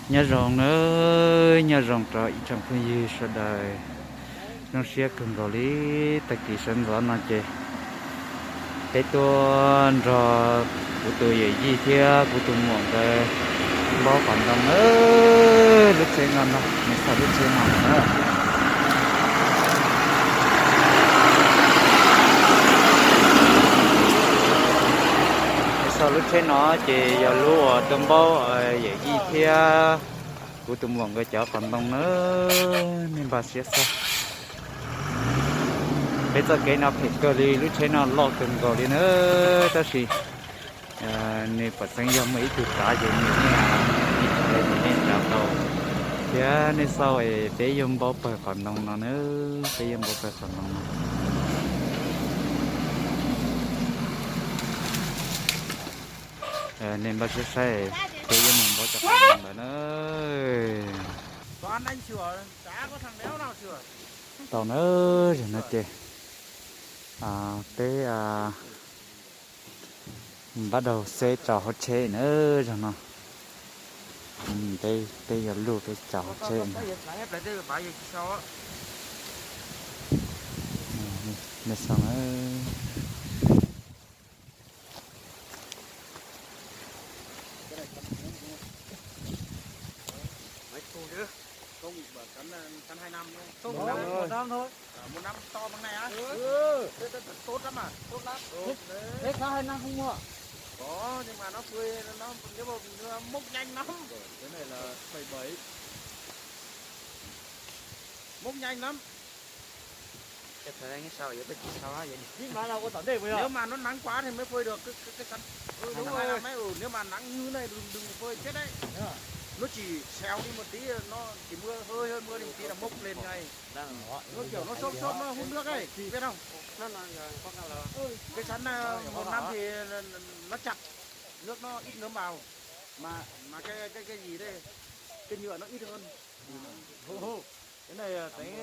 Nyob zoo nawb, nyob zoo rau ib tsoom phooj ywg sawv daws. Zoo siab kawg nkaus li, tag kis sawv ntxov no ces peb tuaj nrog kuv tus yawm yij thiab kuv tus muam nkawd npaub qhov ntoo nawb. Lub tsheb no no, nws xa lub tsheb no no na. Nws xa lub tsheb no ces yog lub uas tuaj npaub yawm yij thiab kuv tus muam nkawd cov qhov ntoo na. Nej npaj siab xwb. Peb txoj kev no phem kawg li, lub tsheb no loj kawg nkaus li na, tab sis nws pom txeeb yog muaj ib tug tsav ces nws yeej, ib tug tsav ces nej nrhav tau. Thiab nej xauj es peb yuav npaub pawg qhov ntoo no na, peb yuav npaub pawg qhov ntoo no. Nej npaj siab saib, peb yuav mus npaub cov qhov ntoo ntawd na. Tau na, zaum no ces peb npaj daug xeb rau hauv tsheb na, zaum no. Peb, peb yuav luj peb rau hauv tsheb na. Nej xauj na. Một năm, một năm to bằng này á. Thế, thế, thế khá hai năm không mua. Có, hai năm không mua. Có, nhưng mà nó phơi, nó, nếu mà nó mốc nhanh lắm. Cái này là bảy bảy. Mốc nhanh lắm. Cái thời gian sau vậy có chỉ sau á, vậy đi. Nếu mà nó nắng quá thì mới phơi được cái, cái, cái sắn. Hai năm á. Nếu mà nắng như này đừng, đừng phơi chết đấy. Nó chỉ xéo đi một tí, nó chỉ mưa hơi hơi mưa đi một tí là mốc lên ngay. Nó kiểu nó xốp xốp nó hút nước ấy, biết không? Cái sắn này một năm thì nó chặt, nước nó ít ngấm vào. Mà, mà cái, cái, cái gì đây? Cái nhựa nó ít hơn. Cái này là tính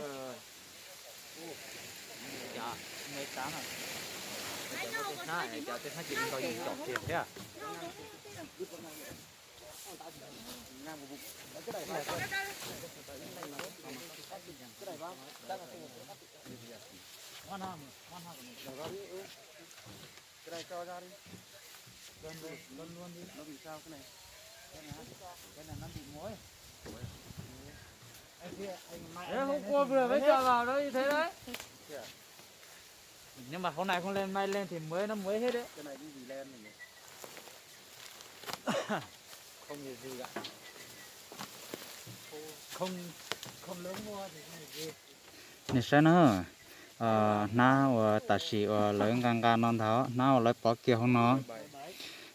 Cái này cho ra đi. Nó bị sao cái này? Cái này, cái này nó bị muối. Thế hôm qua vừa mới cho vào nó như thế đấy. Nhưng mà hôm nay không lên, mai lên thì mới, nó mới hết đấy. Cái này cái gì len này nhỉ? Không nhiều gì cả. Không, không lớn mua thì không nhiều gì. Nej saib na, hnab uas tam sim uas lawv nqa nqa no ntag, hnab uas lawv pov kiag hauv no,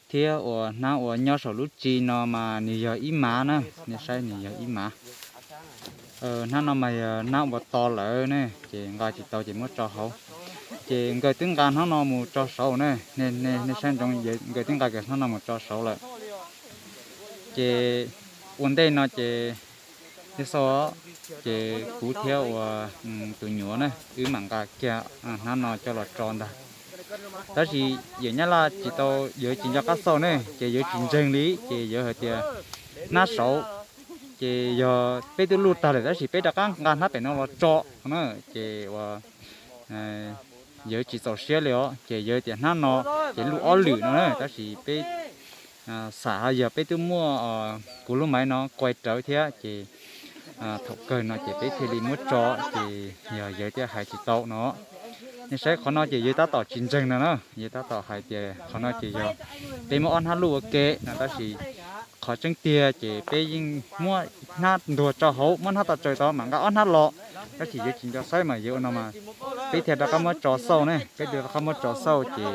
thiab uas hnab uas nyob saum lub tsi no mas nws yog ib mav na, nej saib nws yog ib mav. Hnab no mas yog hnab uas to lawm ne, ces nqa tsis tau ces muab tso hauv. Ces nkawd twb nqa hnab no mus tso saud na, nej saib ntsoov, nkawd twb nqa kiag hnab no mus tso saud lawm. Ces ua ntej no ces, nej xauj, ces kuv thiab uas tus nyuam na, wb mam nqa kiag hnab no coj los tso ntag. Tab sis yawm Nyab Laj tsis tau, yawg tsis nco qab xauj ne, ces yawg tsis ntseeg li, ces yawg hais tias hnab saud, ces yog peb twb luj tag lawm tab sis peb rov qab nqa hnab pem no los tso na, ces uas yawg tsis txaus siab li os, ces yawg tias hnab no ces luj ob lwm no na, tab sis peb xam yog peb twb muaj kuv lub maiv no quay rawv thiab, ces thaum kawg no ces peb thiaj li muab tso, ces yog yawg thiaj hais tsis tau no. Nej saib qhov no ces yawg tab tom tsis ntseeg no na, yawg tab tom hais tias qhov no ces yog peb muab ob hnab luj ua ke no, tab sis qhov tseeb tiag ces peb yeej muab hnab ntuag tso hauv, muab hnab tso tsaws tod mam nqa ob hnab los, tab sis yawg tsis nco saib mas yawg ua no mas peb thiaj rov qab muab tso xauj ne, peb thiaj rov qab muab tso xauj ces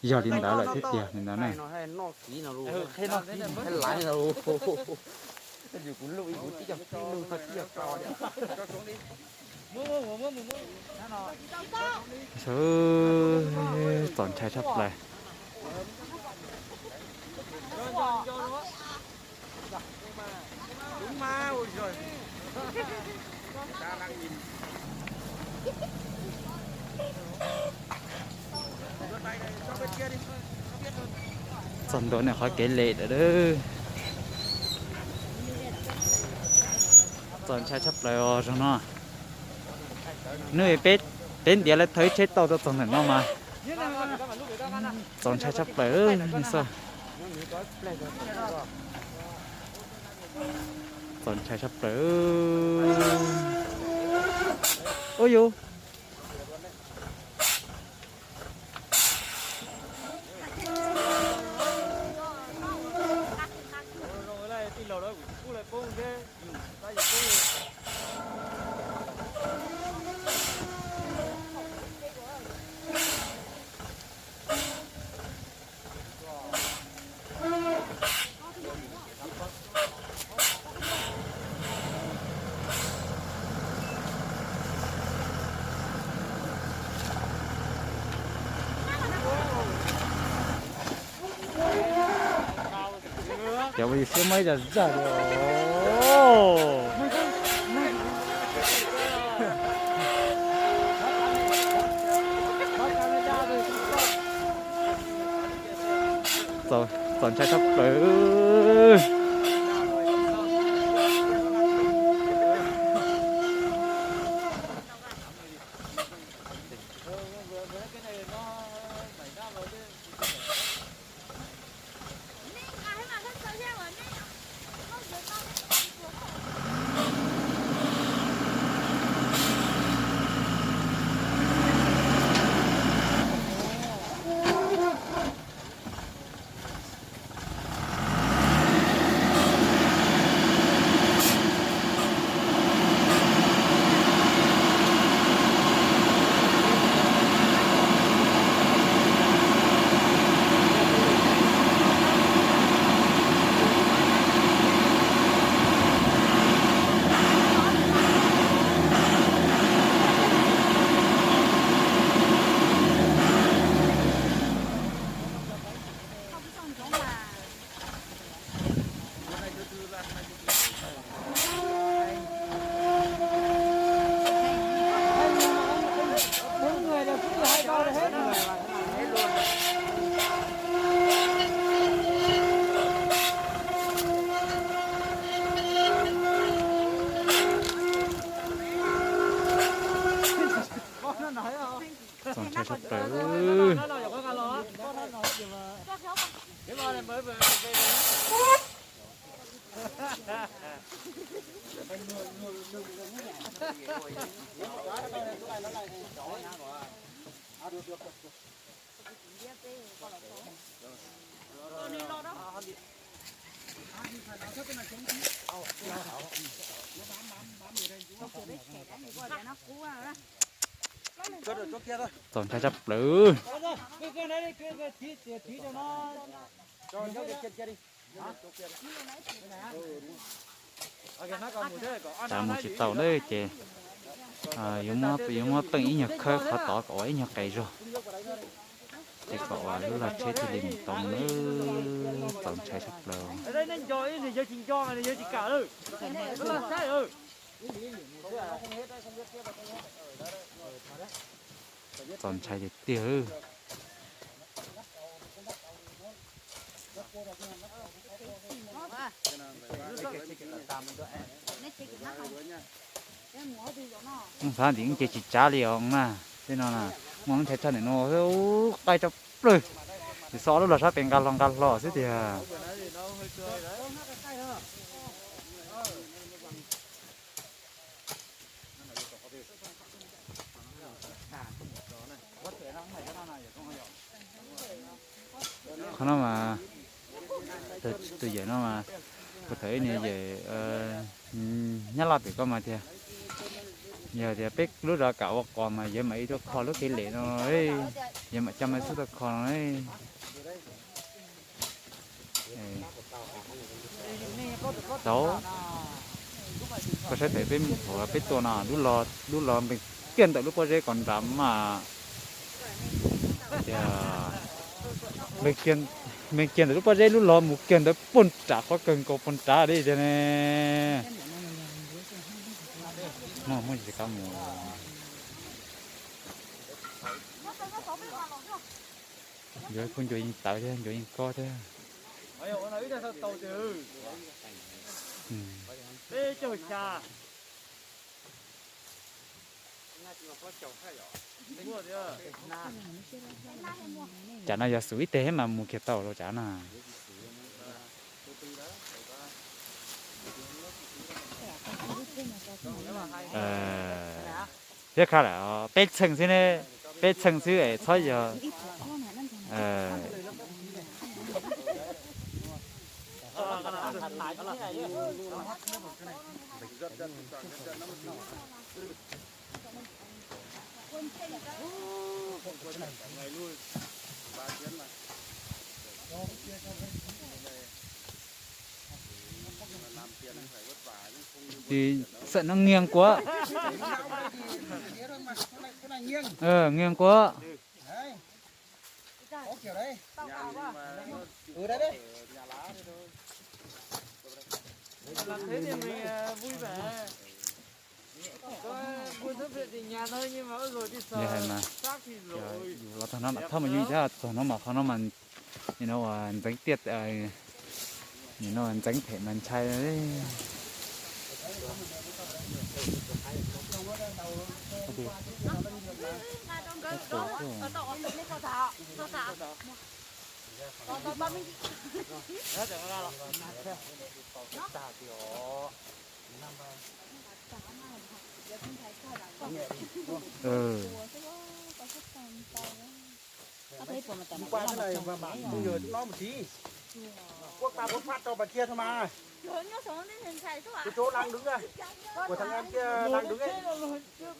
yog li ntawd lawm thiab tiag li ntawd ne. Txaus ntshai tshaj plaws. Txog ntua nej qhov kev lem lawm. Txaus ntshai tshaj plaws os zog no. Hnub peb, peb ntiav lawv thawb tsheb tau tuaj txog ntawm no mas txaus ntshai tshaj plaws xwb. Txaus ntshai tshaj plaws. Ua yus Cov ua siab muab ib zaj zaj li. Txaus ntshai tshaj plaws. Txaus ntshai tshaj plaws. Txaus ntshai tshaj plaws. Tsav mus tsis tau lawm ces yuav muab, yuav muab peem ib nyuag khawb qhov tod kom ua ib nyuag qes zog, ces kom lub lag tsheb thiaj li mus tau lawm. Txaus ntshai tshaj plaws. Txaus ntshai tiag tiag. Ub, xav tias wb ces tsis tsav li os na. Tej no na, muaj lub ntshav tshaj ntawm no, qaij tshaj plaws. Ces xov lub los sab pem nqa hlo nqa hlo xwb tiag. Qhov no mas tus yawm no mas, kuv tham ib niag yawm Nyab Laj pem ko mas tias, yog tias peb lub zos kam ua qos mas yawg mam li tuaj kho lub kev lem no, yawg mam coj maiv xub tuaj kho no. Tau, koj saib tes peb, peb tua no, lub los npeeg kiag ntawm lub pob zeb ko nrad mas, tias npeeg kiag ntawm lub pob zeb, lub los mus kiag ntawd puag nram qhov kawg nkaus puag nrad li tiag ne. Muaj, muaj tsis kav mus. Yuav kuj ncuav yeej tawv thiab, ncuav yeej kob thiab. Tsam no yog xub ib teg thiab mas mus kiag tau los tsam no. Thiab kha lawm peb txheej xwb ne, peb txheej xwb es txhob yog. Txawm no ngiag kuv, ngiag kuv. Yus los txog no mas thauj mas yeej txog no mas qhov no mas nim no uas ntxeev tiaj, nim no ntxeev phem mas ntshai. Qua cái này mà bảo không nhờ chúng nó một tí. Quốc ba bốn phát cho bà kia thôi mà. Cái chỗ đang đứng đây. Của thằng em kia đang đứng ấy.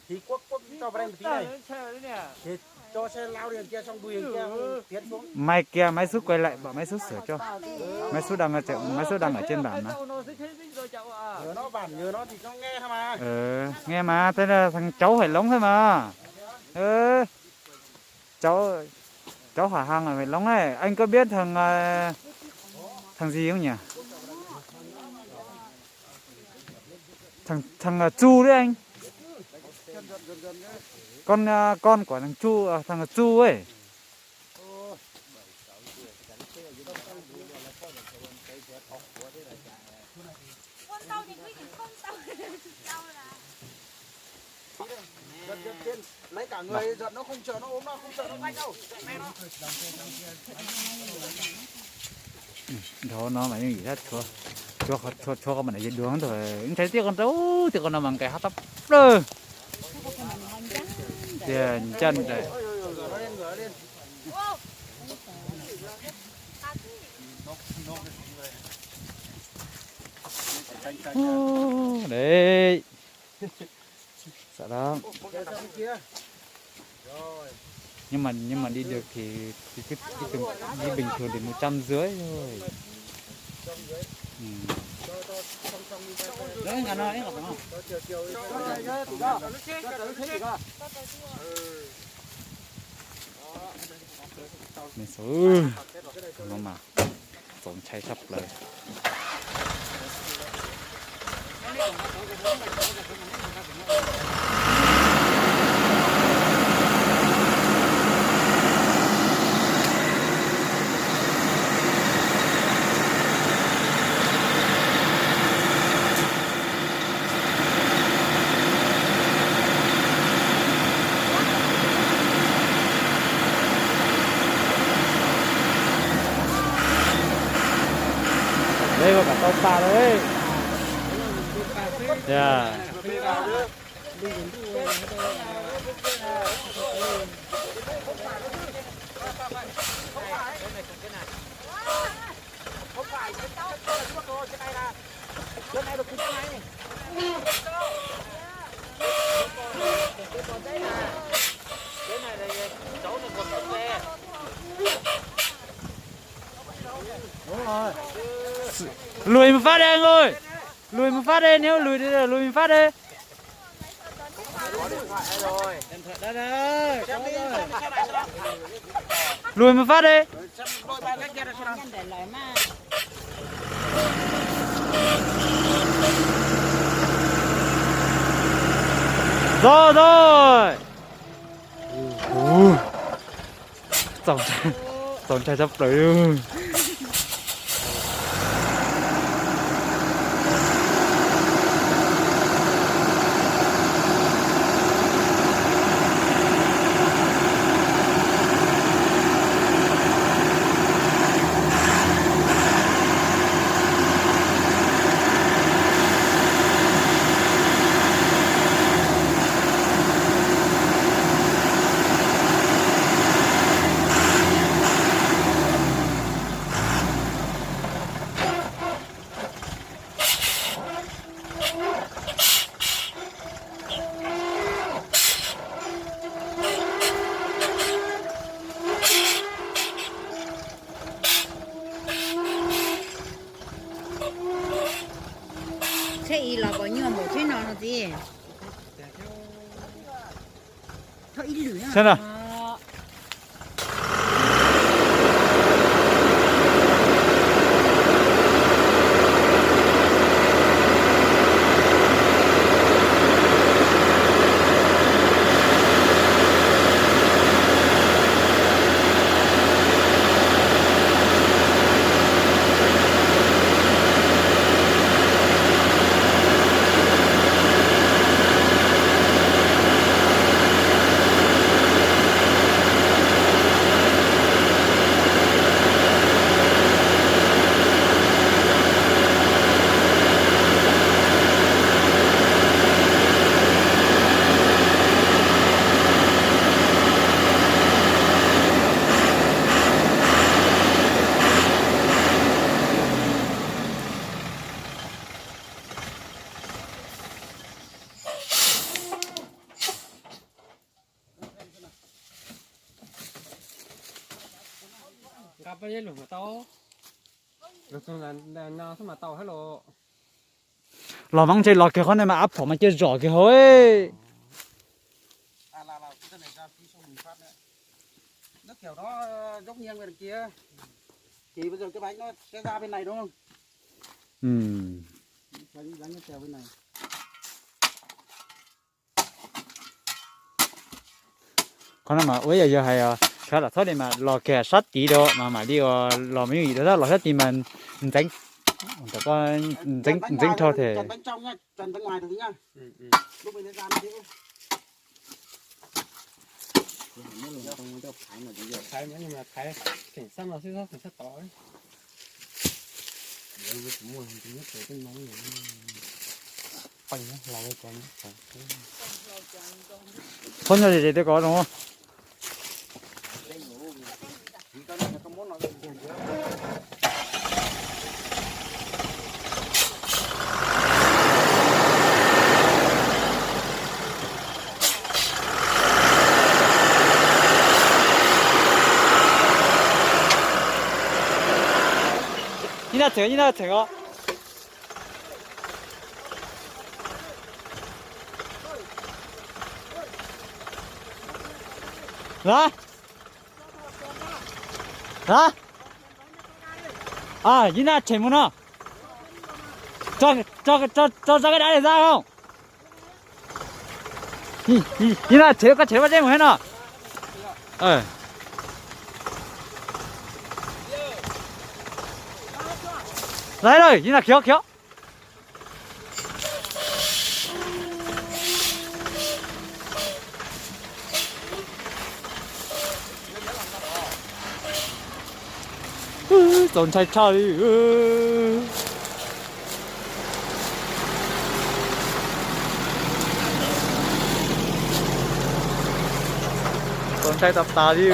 Thì quốc quốc cho vào đây một tí này. Thì cho xe lao đi đằng kia xong đuổi đằng kia tiến xuống. Mai kia máy xúc quay lại, bảo máy xúc sửa cho. Máy xúc đang ở trên bản mà. Nhờ nó bản nhờ nó thì nó nghe thôi mà. Nghe mà, thế là thằng cháu Hải Lống thôi mà. Cháu cháu hả, hàng ở Hải Lống này, anh có biết thằng ờ, thằng gì không nhỉ? Thằng thằng ờ, Chu đấy anh. Con ờ, con của thằng Chu, ờ, thằng ờ, Chu ấy. Giật, giật trên. Lấy cả người giật nó không sợ nó ốm nó không sợ nó rách đâu. Giật mẹ nó. Hm, dhau no mas yeej yim thiab, tshuav qhov mas nws yog dua ntawd, ntshai tiaj qhov ntawd, tiaj qhov no mas nqes hab tag plaws. Tiag ncaj nraim. Ub, dej. Xav dab. Nhưng mà nhưng mà đi được thì chứ chứ đừng đi bình thường thì một trăm rưỡi thôi. Ừ. Nws xwb, no mas txaus ntshai tshaj plaws. Dej ua kom tau tas lawm. Lùi một phát đi anh ơi. Lùi một phát đi, nếu lùi đi, lùi một phát đi. Lùi một phát đi. Rồi, rồi. Ui, txaus ntshai, txaus ntshai tshaj plaws. Ib los pos nyuaj npaum tsheb no no txiv. Saib na. Nqa pab zeb lug mas tau. Lug txug no xwb mas tau thiab los. Los mas ntshe los kiag qhov no mas av phom mas cia zom kiag hauv. Qhov no mas ua yog yog hais, sawv daws txhob li mas los kiag sab tid rau mas mam li ua los me nyuj yim rau, los sab tid mas ntxeev, ntxeev dhau thiab. Txhob nyob ze ze tej ko zoo. Ib nab txheem, ib nab txheem os. Hab, hab, ib nab tshem mus no. Tso, tso, tso koj dav li za os. Ib nab tshem, koj tshem paj zeb mus thiab no. Lawm lawm, ib nab khiav khiav. Txaus ntshai tshaj li. Txaus ntshai tas tas li.